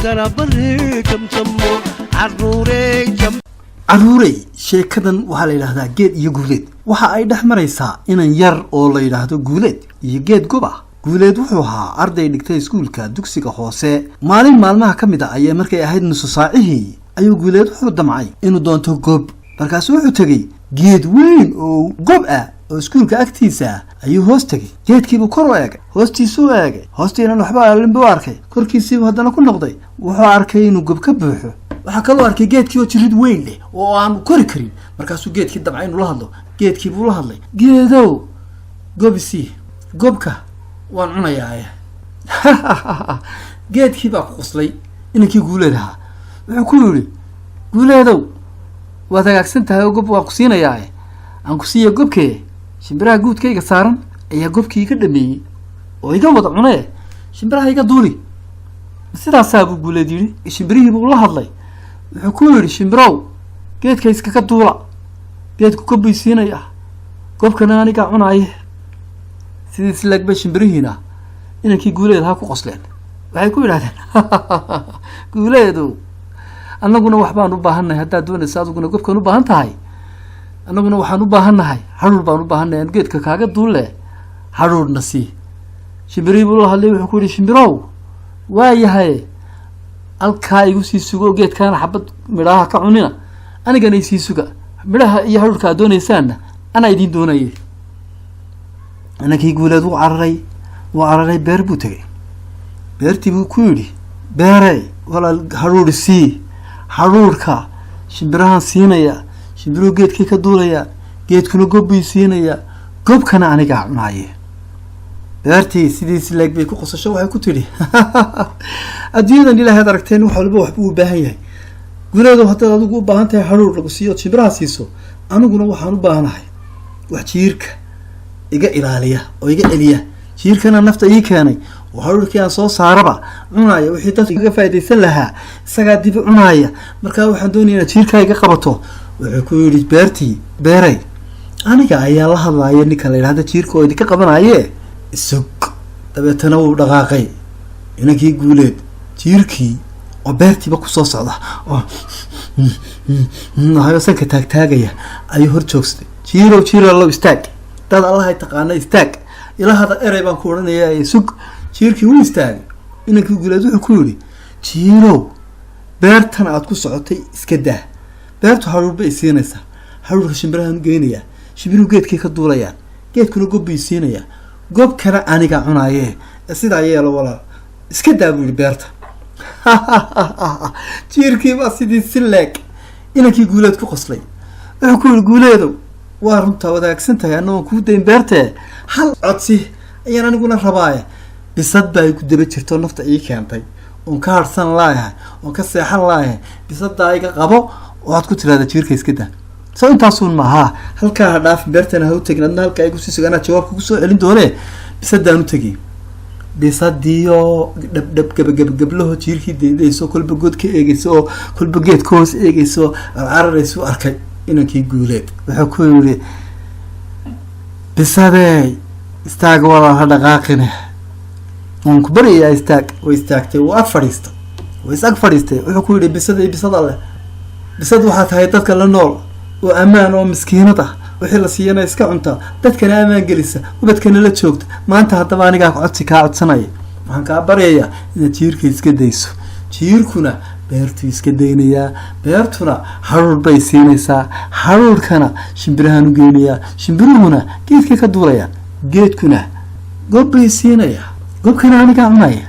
Kala bari jamjamo caruurey jam. Caruurey, sheekadan waxaa la yidhaahdaa Geed iyo Guuleed. Waxa ay dhex maraysaa inan yar oo la yidhaahdo Guuleed iyo geed gob ah. Guuleed wuxuu ahaa arday dhigtay iskuulka dugsiga hoose. Maalin maalmaha ka mid a ayaa markay ahayd nusu saacihii ayuu Guuleed wuxuu damcay inuu doonto gob. Markaasu wuxuu tegey geed weyn oo gob ah oo iskuulka agtiisa ah ayuu hoos tegey. Geedkiibuu kor u eegay, hoostiisuu eegay, hoostiinan waxba alin buu arkay. Korkiisiibuu haddana ku noqday, wuxuu arkay inuu gob ka buuxo. Waxaa kaloo arkay geedkii oo jirid weyn leh oo aanu kori karin. Markaasuu geedkii damcay inuu la hadlo. Geedkii buu la hadlay: "Geedow, gobisii, gobka waan cunayaa." Geedkii baa ku qoslay inankii Guuleed ahaa. Wuxuu ku yidhi: "Guuleedow, waad hagaagsan tahay oo gob waan ku siinayaa, aan ku siiya gobkee. Shimbiraha guudkayga saaran ayaa gobkii iga dhameeyey oo iga wada cunee, shimbiraha iga duuli." "Sidaasaa?" buu Guuleed yidhi. Shimbirihii buu la hadlay. Wuxuu ku yidhi: "Shimbirow, geedka iskaga duula, geedku gob bay siinaya, gobkana anigaa cunaaye." Sidiis leeg bay shimbirihiina inankii Guuleed ahaa ku qosleen. Waxay ku yidhahdeen: "Guuleedow, annaguna waxbaan u baahannahay. Haddaad doonaysa adiguna gobkan u baahan tahay, annaguna waxaan u baahannahay hadhuur baan u baahannahay. Aan geedka kaaga duulle, hadhuurna sii." Shimbirihii buu la hadlay. Wuxuu ku yidhi: "Shimbirow, waa yahay, halkaa igu sii sugo, geedkaana xabad midhaha ka cunina, anigana isii suga. Midhaha iyo hadhuurka aad doonaysaanna anaa idiin doonayay." Inankii Guuleed wuu cararay, wuu cararay, beer buu tegay. Beertii buu ku yidhi: "Beerey, walaal, hadhuur sii. Hadhuurka shimbirahan siinaya, shimbiruhu geedkii ka duulaya, geedkuna gob bay siinaya, gobkana anigaa cunaaye." Beertii sidiisi leeg bay ku qosasho. Waxay ku tidhi: "Adduunyadan Ilaahay ad aragteen, wax walba waxbuu u baahan yahay. Guuleedow, haddaad adigu u baahan tahay hadhuur lagu siiyo ood shimbiraha siiso, aniguna waxaan u baahanahay wax jiirka iga ilaaliya oo iga celiya. Jiirkana nafta ii keenay oo hadhuurkii aan soo saaraba cunaaya, wixii dadka iga faaidaysan lahaa isagaa dib u cunaaya. Markaa waxaan doonaya inaad jiirkaa iga qabato." Wuxuu ku yidhi beertii: "Beeray, aniga ayaa la hadlaaya ninka la yidhahda jiirka oo idinka qabanaye, isug." Dabeetana wuu dhaqaaqay inankii Guuleed. Jiirkii oo beertiiba kusoo socda oo hayo sanka taagtaagaya ayuu hor joogsaday. "Jiirow, jiir allow, istaag! Dad Allahay taqaana, istaag! Ilahada erey baan ku odhanaya, sug." Jiirkii wuu istaagay. Inankii Guuleed wuxuu ku yidhi: "Jiirow, beertan aad ku socotay iska daa. Beertu hadhuur bay siinaysaa, hadhuurka shimbirahan u geynayaa, shimbiruhu geedkay ka duulayaan, geedkuna gob bay siinayaa, gobkana aniga cunaaye. Sidaa yeelo walaal, iska daa," buu yihi, "beerta." Jiirkii baa sidii si leeg inankii Guuleed ku qoslay. Wuxuu ku yihi: "Guuleedow, waa runtaa, wadaagsan tahay, annagoon kuu dayn beertee, hal codsi ayaan aniguna rabaaye. Bisad baa igu daba jirto, nafta ii keentay oon ka harsan laayahay, oon ka seexan laayahay. Bisadaa iga qabo. Waxaad ku tirahdaa jiirka iska daa. Soo intaasuun maaha? Halkaa ha dhaafin, beertana ha u tegin. Adna halkaa igu sii suga, anaa jawaab kugu soo celin doonee." Bisadaan u tegay. Bisadiyo dhabdhab gabagabagablaho jiirkii daydayso, kolba god ka eegeyso oo kolba geed ka hoos eegeyso, carcararaysu arkay inankii Guuleed. Wuxuu ku yidhi: "Bisadey, istaag walaal, ha dhaqaaqine, waan ku baryayaa, istaag." Way istaagtay. Wuu ag fadhiistay, way is ag fadhiistay. Wuxuu ku yidhi: "Bisaday, bisada leh, bisad waxaa tahay dadka la nool oo ammaan oo miskiinad ah, wixii la siiyana iska cunta, dadkana ammaan gelisa, ubadkana la joogta. Maanta haddaba anigaa codsi kaa codsanaya. Waxaan kaa baryayaa inaad jiirka iska dayso. Jiirkuna beertuu iska daynayaa, beertuna hadhuur bay siinaysaa, hadhuurkana shimbirahaan u geynayaa, shimbiruhuna geedkay ka duulayaan, geedkuna gob bay siinayaa, gobkana anigaa cunaya."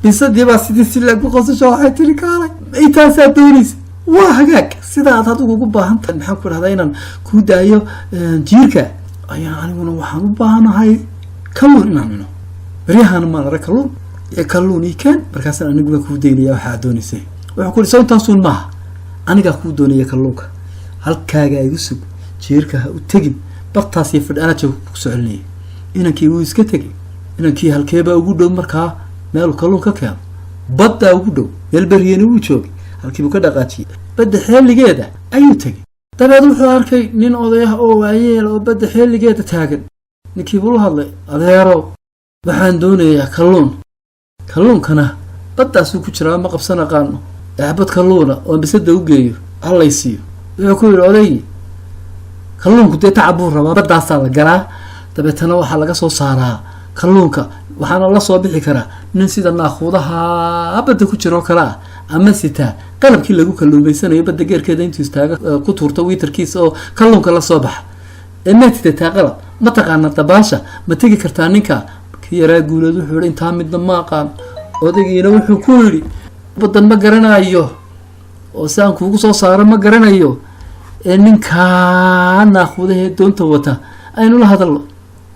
Bisadii baa sidii si lagu qosasho. Waxay tiri: "Kaalay, intaasaa doonaysa? Waa hagaag. Sidaad adigu ugu baahan tahay, maxaan ku dhahdaa, inaan kuu daayo jiirka, ayaa aniguna waxaan u baahanahay kalluun inaan cuno. Beryahana maan arag kalluun. Ee kalluun ii keen, markaasaan aniguna kuu daynaya waxaa doonaysay." Wuxuu ku yidhi: "Soo intaasuun maaha? Anigaa kuu doonaya kalluunka. Halkaagaa igu sug, jiirka ha u tegin, bartaasii fadhi, anaa jooga ku soo celinaya." Inankii wuu iska tegay. Inankii halkeebaa ugu dhow markaa meeluu kalluun ka keeno? Baddaa ugu dhow, meel beriyena wuu joogay. Halkiibuu ka dhaqaajiyey, badda xeeligeeda ayuu tegey. Dabeed wuxuu arkay nin oday ah oo waayeel oo badda xeeligeeda taagan. Ninkii buu la hadlay: "Adeerow, waxaan doonayaa kalluun." Kalluunkana baddaasuu ku jiraa, ma qabsan aqaano. Xabad kalluuna oon bisada u geeyo hallaysiiyo. Wuxuu ku yidhi odaygii, kalluunku dee tacab buu rabaa, baddaasaa la galaa, dabeetana waxaa laga soo saaraa kalluunka, waxaana la soo bixi karaa nin sida naakuudaha badda ku jira oo kale ah, ama sitaa qalabkii lagu kalluumaysanayo, badda geerkeeda intuu istaaga ku tuurto wiitarkiisa oo kalluunka la soo baxa. Ee maad sidataa qalab? Ma taqaana dabaasha? Ma tegi kartaa ninka? Kii yaraa Guuleed wuxuu yihi, intaa midna ma aqaan. Odaygiina wuxuu ku yidhi, baddan ma garanayo oo si aan kuugu soo saaro ma garanayo, ee ninkaa naakuudahee doonta wata aynu la hadalno.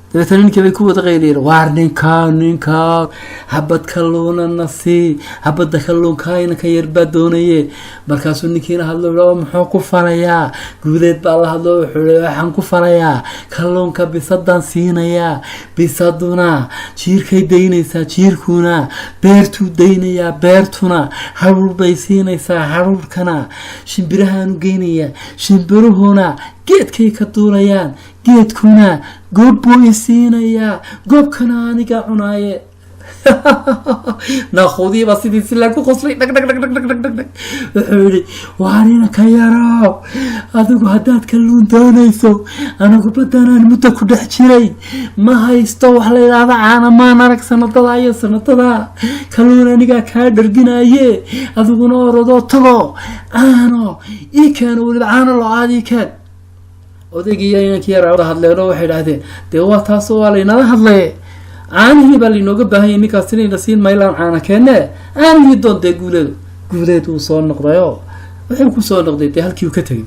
Dabeetana ninkii bay ku wada qayliyeen, waar ninkaa, ninkaa, habad kalluuna na sii, habadda kalluunkaa inanka yar baa doonaye. Markaasuu ninkiina hadlo, oo muxuu ku falayaa? Guuleed baa la hadlo, wuxuu i waxaan ku falayaa kalluunka bisadaan siinayaa, bisaduna jiirkay daynaysaa, jiirkuna beertuu daynayaa, beertuna haruur bay siinaysaa, haruurkana shimbirahaanu geynayaa, shimbiruhuna geedkay ka duulayaan, geedkuna goob buu isiinayaa, goobkana anigaa cunaaye. Naaquudii baa sidii silaa ku qoslay, dhag dhag dhag dhag dhag dhag dhag dhag. Wuxuu yihi, waar inanka yarow, adigu haddaad kalluun doonayso, anigu badanaan muddo ku dhex jiray, ma haysto wax la yidhaahda caana, maan arag sanadada iyo sanadada. Kalluun anigaa kaa dharginaye, adiguna orodoo tago caano ii keeno, weliba caano lo-aad ii keen. Odaygii iyo inankii yaraa hadleen oo waxay idhahdeen, dee waa taasoo waa laynala hadlaye, caanihii baa lainooga baahanyay, ninkaas inayna siin maylaan caana keene, caanihii doon. Dee Guuleedu, Guuleed wuu soo noqdayoo wuxuu ku soo noqday dee halkii uu ka tegay.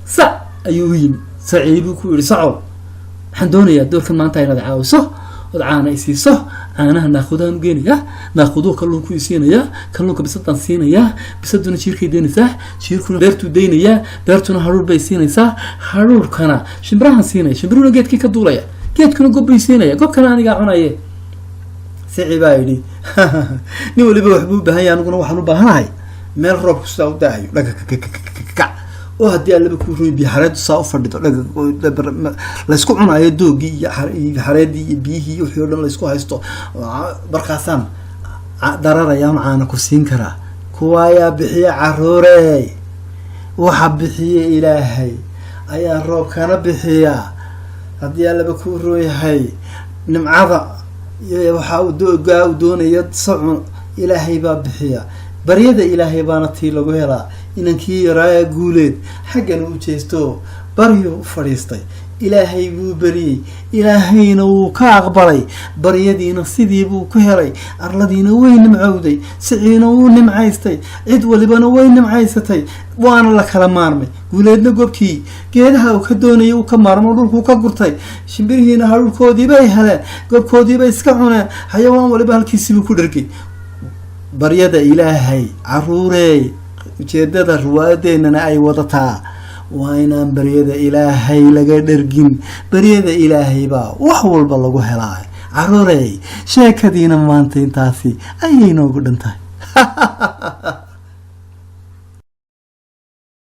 Sac ayuu u yimi. Sacii buu ku yihi, sacow, waxaan doonayaa doorkan maanta inaad caawiso ood caana isiiso. Caanaha naakudahan u geenayaa, naakuduhu kalluunku isiinayaa, kalluunka bisadaan siinayaa, bisaduna jiirkay daynaysaa, jiirkuna beertuu daynayaa, beertuna haruur bay siinaysaa, haruurkana shimbirahan siinaya, shimbiruhuna geedkii ka duulaya, geedkuna gob bay siinaya, gobkana anigaa cunaye. Sici baa yidhi, nin waliba waxbuu u baahan yahay, aniguna waxaan u baahanahay meel roobku sidaa u daahayo, dhagakakakakac, oo haddii allaba kuu roy biyo xareedu saa u fadhido, laysku cunaayo doogii iyo xareedii iyo biyihii iyo wixii o dhan laysku haysto, markaasaan dararayaan caana ku siin karaa. Kuwaayaa bixiya, caruurey? Waxa bixiya Ilaahay ayaa roobkana bixiya. Haddii allaba kuu rooyahay, nimcada waxa uu doogaa uu doonaya sacun Ilaahay baa bixiya, baryada Ilaahay baana tii lagu helaa. Inankii yaraaya Guuleed xaggana u jeesto, baryo u fadhiistay, Ilaahay buu beriyey, Ilaahayna wuu ka aqbalay, baryadiina sidii buu ku helay. Arladiina way nimcowday, siciina wuu nimcaystay, cid walibana way nimcaysatay, waana la kala maarmay. Guuleedna gobkii geedaha uu ka doonayay uu ka maarmo, dhulkuu ka gurtay, shimbirihiina haruurkoodii bay heleen, gobkoodiibay iska cuneen, xayawaan waliba halkiisibuu ku dhergay. Baryada Ilaahay, caruurey, ujeedada riwaayadeenana ay wadataa waa inaan baryada Ilaahay laga dhergin. Baryada Ilaahay baa wax walba lagu helaa. Caruurey, sheekadiina maanta intaasi ayay noogu dhan tahay.